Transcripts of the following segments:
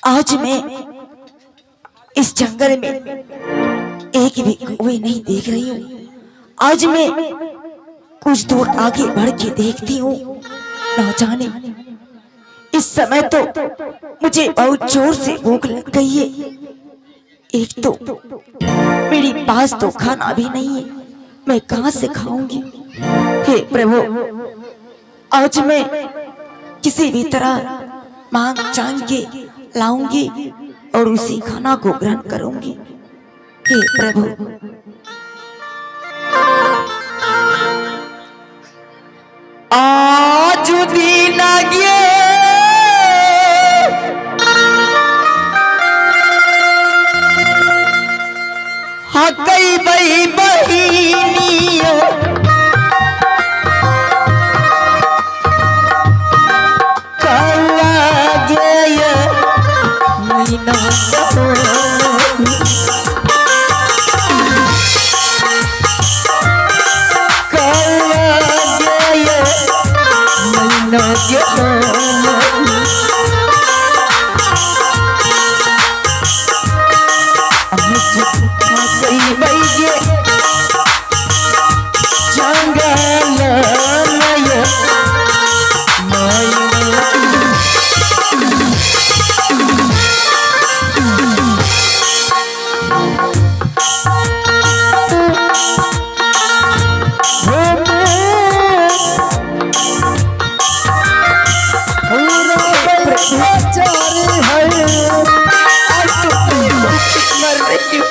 आज मैं इस जंगल में एक भी कौवे नहीं देख रही हूँ। आज मैं कुछ दूर आगे बढ़ के देखती हूँ, ना जाने इस समय तो मुझे बहुत जोर से भूख लग गई है। एक तो मेरे पास तो खाना भी नहीं है, मैं कहाँ से खाऊंगी? हे प्रभु, आज मैं किसी भी तरह मांग चांग के लाऊंगी और उसी खाना को ग्रहण करूंगी। हे प्रभु। आज दिन गे हकई बई बहिनियो कौआ गेय मैना कौआ गेय मैना गे। हकई बई गे जंगल मय मैना। आज तो मैं भूखी मर रही हूँ।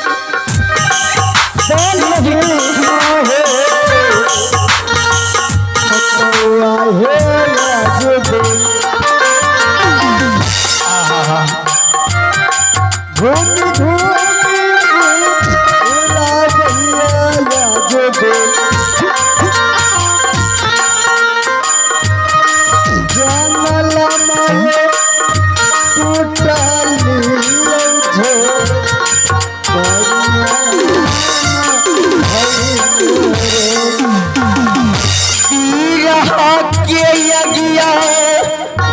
के यज्ञ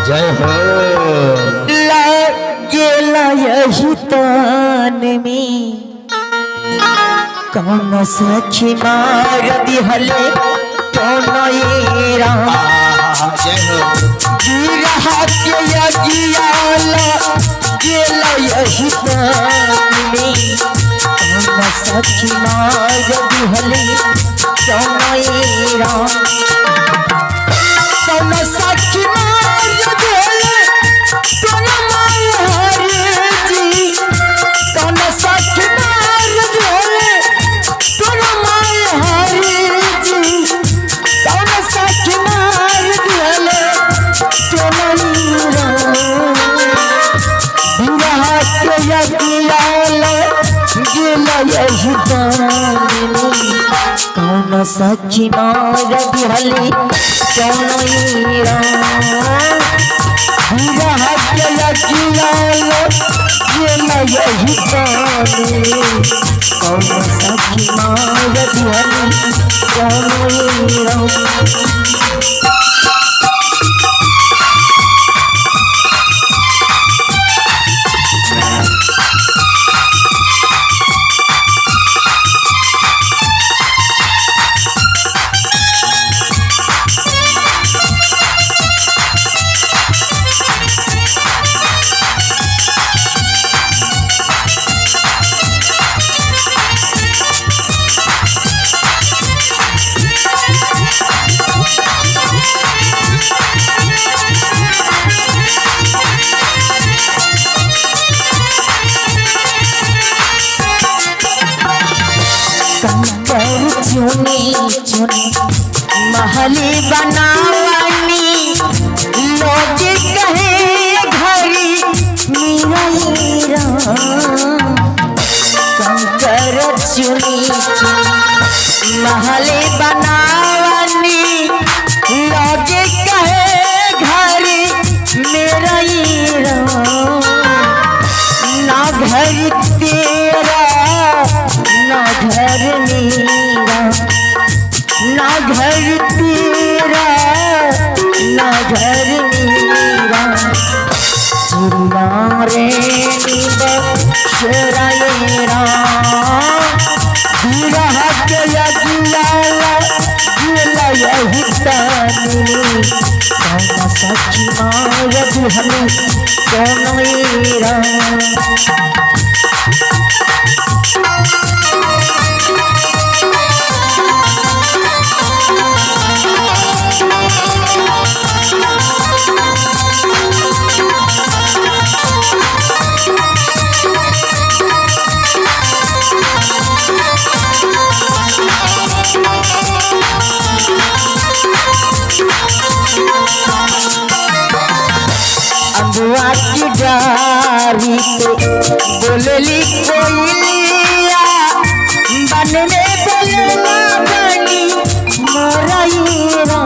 जय हो। लागेला यही तान में कौन सखी मार दिहले कौन ये राम। जय हो। गिरहा के यज्ञ लागेला यही तान में कौन सखी मार दिहले कौन ये राम। कौन सखी मार दिहले कौन मार जी। कौन सखी मार दिहले कौन मार जी। कौन सखी मार दिहले कौन बिरहा के यज्ञाल गेला यही दान में कौन सखी मार दिहले कौन राम। बिरहा के यज्ञाल गेला यही दान में कौन सखी मार दिहले कौन राम। कंकर चुनी चुनी महल बनावानी लोग कहे घर मेरा राम। कंकर चुनी चुनी महल बनावानी लोग कहे घर मेरा राम। ना घर तेरा ना घर मेरा, ना घर तेरा ना घर मेरा। दिहले कौन ए राम। अम्बुआ की डारी पे बोलली कोयलिया, बन में बोलला बनी मोरैया।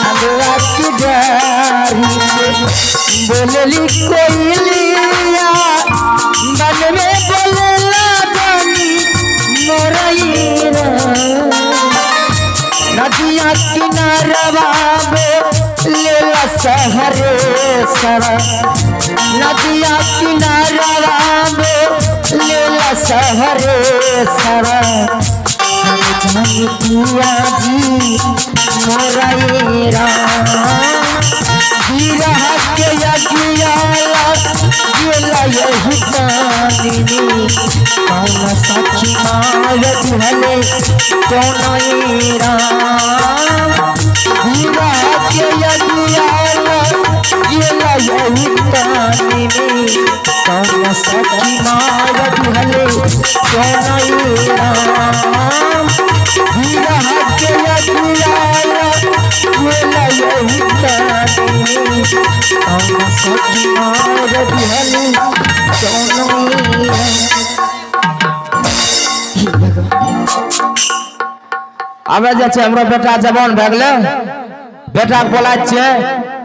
अम्बुआ की डारी पे बोलली कोयलिया, बन में बोलला बनी मोरैया। नदिया किनारवा लेला सहरे सरा, नदिया किनारवा लेला सहरे सरा। हम जान पिया जी मोरा ए राम, गिरह के अगियाला गेला यही तानिनी। कौन सखी माय दिहले कौन ए राम, गिरह के अगियाला गेला यही तानिनी। कौन सखी माय दिहले कौन ए राम, गिरह के अगियाला गेला यही तानिनी। कौन सखी माय दिहले कौन ए राम। हे भगवान। आबे जे छै हमरो बेटा जवान भए गेलै, बेटाके बोलाय छियै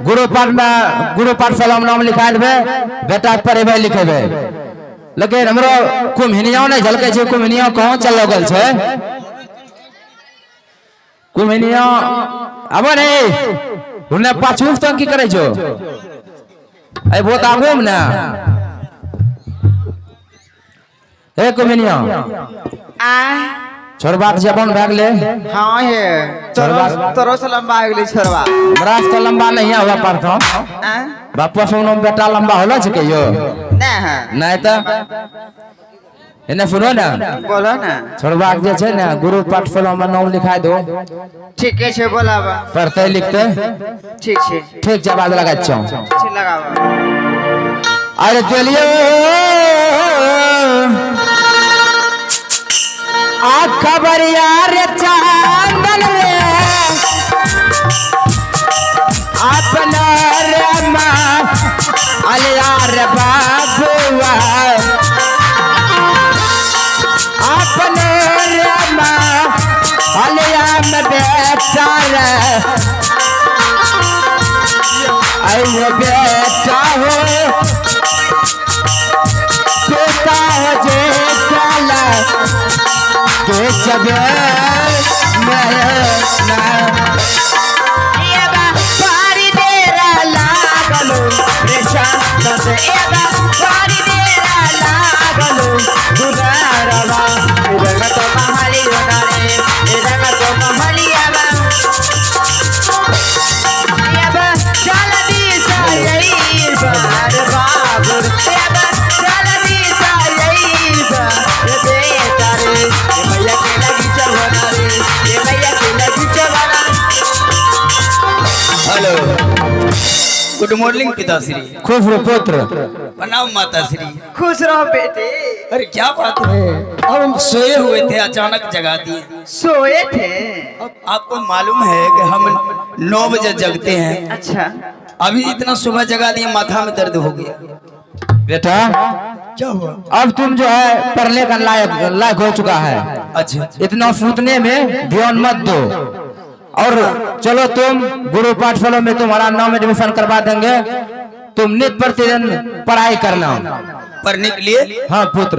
गुरु पाठमे, गुरु पाठशालामे नाम लिखा देबै, बेटाके पढ़ेबै लिखेबै। लेकिन हमरो कुम्हिनिया नहि झलकै छै, कुम्हिनिया कहाँ चल गेल छै? कुम्हिनिया आबो ने हुने पाछू तो की करै छौ? अयबो तऽ आगूमे ने। हे कुम्हिनिया, आ छोड़बाक जवान भए गेलै। हाँ हे, तोरो तोरो से लंबा हो गेलै छोरवा। हमरा से तऽ लंबा नहीं हुआ पड़तो। आ बापा सुनो, बेटा लंबा होला छै कहियो? नहीं है। नहीं तऽ एने सुनो ने। बोलो ना। छोड़बाक जे छै ने गुरु पाठशाला में नाम लिखाय दो। ठीक है छे, बोलाबा। पढ़ते लिखते। ठीक छे। ठीक छै, आवाज लगाइ छौ। ठीक, लगाबा। अरे चलियो आ खबर यार चांदन रे, अपना रे माँ अरे यार बाबुआ, अपने रे माँ अलिया में बेटा रे, अरे बेटा हो पिता हो जे काला के जबे मैं ना एबा पारी देरा लागलो रे चंदन, एबा पारी देरा लागलो दुलारवा। रंग तो महली रे, रंग तो महलियावा। एबा चल दी साई बार बाबुर, एबा चल दी साई बार बेटा रे, ए मैया के लगी चलना रे, ए मैया के लगी चलना। हेलो, गुड मॉर्निंग पिताश्री। खुश रहो पुत्र। प्रणाम माताश्री। खुश रहो बेटे। अरे क्या बात है, अब हम सोए हुए थे, अचानक जगा दिए। सोए थे? अब आपको मालूम है कि हम 9 बजे जगते हैं। अच्छा। अभी इतना सुबह जगा दिए, माथा में दर्द हो गया। बेटा। क्या हुआ? अब तुम जो है पढ़ने का लायक लायक हो चुका है। अच्छा। इतना सूतने में ध्यान मत दो और चलो तुम गुरु पाठशाला में तुम्हारा नाम एडमिशन करवा देंगे, तुम नित्य प्रतिदिन पढ़ाई करना। पढ़ने के लिए? हाँ पुत्र।